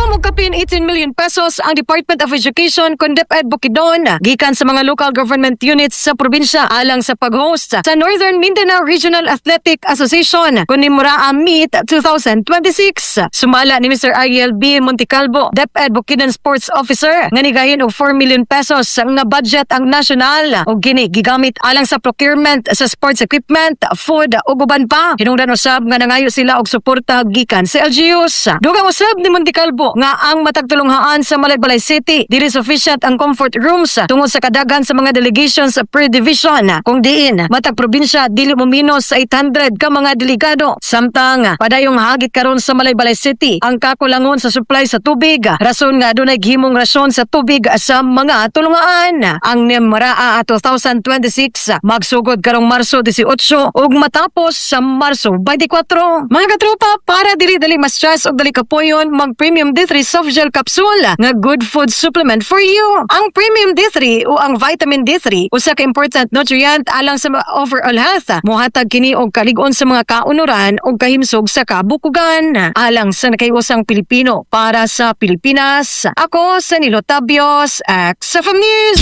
Nilikom og kapin 18 million pesos ang Department of Education kon DepEd Bukidnon gikan sa mga local government units sa probinsya alang sa pag-host sa Northern Mindanao Regional Athletic Association kun NMRAA Meet 2026. Sumala ni Mr. Ariel B. Montecalvo, DepEd Bukidnon Sports Officer, nga nigahin og 4 million pesos nga budget ang national og kini gigamit alang sa procurement sa sports equipment, food ug uban pa. Hinungdan usab nga nangayo sila og suporta gikan sa LGUs. Dugang usab ni Montecalvo nga ang matag tulunghaan sa Malaybalay City dili sufficient ang comfort rooms tungod sa kadaghan sa mga delegations per division, kung diin matag probinsya dili mo minos sa 800 ka mga delegado. Samtang padayong hagit karon sa Malaybalay City ang kakulangon sa supply sa tubig, rason nga adunay gihimong rasyon sa tubig sa mga tulungaan. Ang NMRAA 2026 magsugod karong Marso 18 ug matapos sa Marso 24. Mga katropa, para dili dali ma-stress ug dali kapoyon, mag Premium D3 soft gel capsule nga good food supplement for you. Ang Premium D3 o ang vitamin D3 usa ka important nutrient alang sa overall health. Mohatag kini og kalig-on sa mga kaunuran ug kahimsog sa kabukugan. Alang sa nakahiusang Pilipino, para sa Pilipinas. Ako sa Nilo Tabios, XFM News.